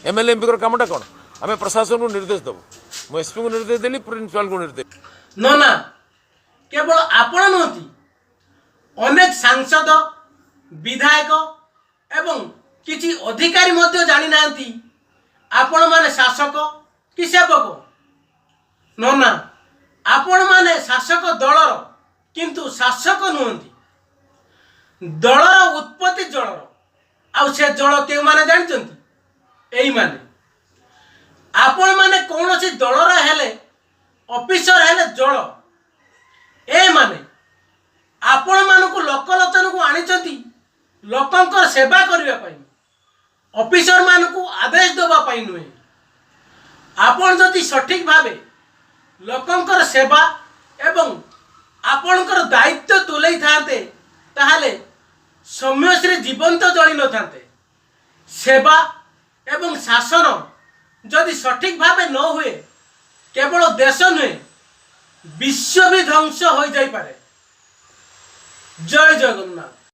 MLA, ଏମ୍ପିଙ୍କର କାମଟା କ'ଣ? ଆମେ ପ୍ରଶାସନକୁ ନିର୍ଦ୍ଦେଶ ଦେବୁ। ମୁଁ ଏସ୍ପିଙ୍କୁ ନିର୍ଦ୍ଦେଶ ଦେଲି, ପ୍ରିନ୍ସିପାଲଙ୍କୁ ନିର୍ଦ୍ଦେଶ ନନା, କେବଳ ଆପଣ ନୁହନ୍ତି, ଅନେକ ସାଂସଦ, ବିଧାୟକ ଏବଂ କିଛି ଅଧିକାରୀ ମଧ୍ୟ ଜାଣିନାହାନ୍ତି ଆପଣମାନେ ଶାସକ କି ସେବକ। ନନା, ଆପଣମାନେ ଶାସକ ଦଳର, କିନ୍ତୁ ଶାସକ ନୁହନ୍ତି। ଦଳର ଉତ୍ପତ୍ତି ଜଳର, ଆଉ ସେ ଜଳ କେଉଁମାନେ ଜାଣିଛନ୍ତି? ଏଇମାନେ। ଆପଣମାନେ କୌଣସି ଦଳର ହେଲେ, ଅଫିସର ହେଲେ ଜଳ। ଏମାନେ ଆପଣମାନଙ୍କୁ ଲୋକଲୋଚନକୁ ଆଣିଛନ୍ତି ଲୋକଙ୍କର ସେବା କରିବା ପାଇଁ, ଅଫିସରମାନଙ୍କୁ ଆଦେଶ ଦେବା ପାଇଁ ନୁହେଁ। ଆପଣ ଯଦି ସଠିକ ଭାବେ ଲୋକଙ୍କର ସେବା ଏବଂ ଆପଣଙ୍କର ଦାୟିତ୍ୱ ତୁଲେଇଥାନ୍ତେ, ତାହେଲେ ସୌମ୍ୟଶ୍ରୀ ଜୀବନ୍ତ ଜଳିନଥାନ୍ତେ। ସେବା ଏବଂ ଶାସନ ଯଦି ସଠିକ ଭାବେ ନ ହୁଏ, କେବଳ ଦେଶ ନୁହେଁ, ବିଶ୍ୱ ବି ଧ୍ୱଂସ ହୋଇଯାଇପାରେ। ଜୟ ଜଗନ୍ନାଥ।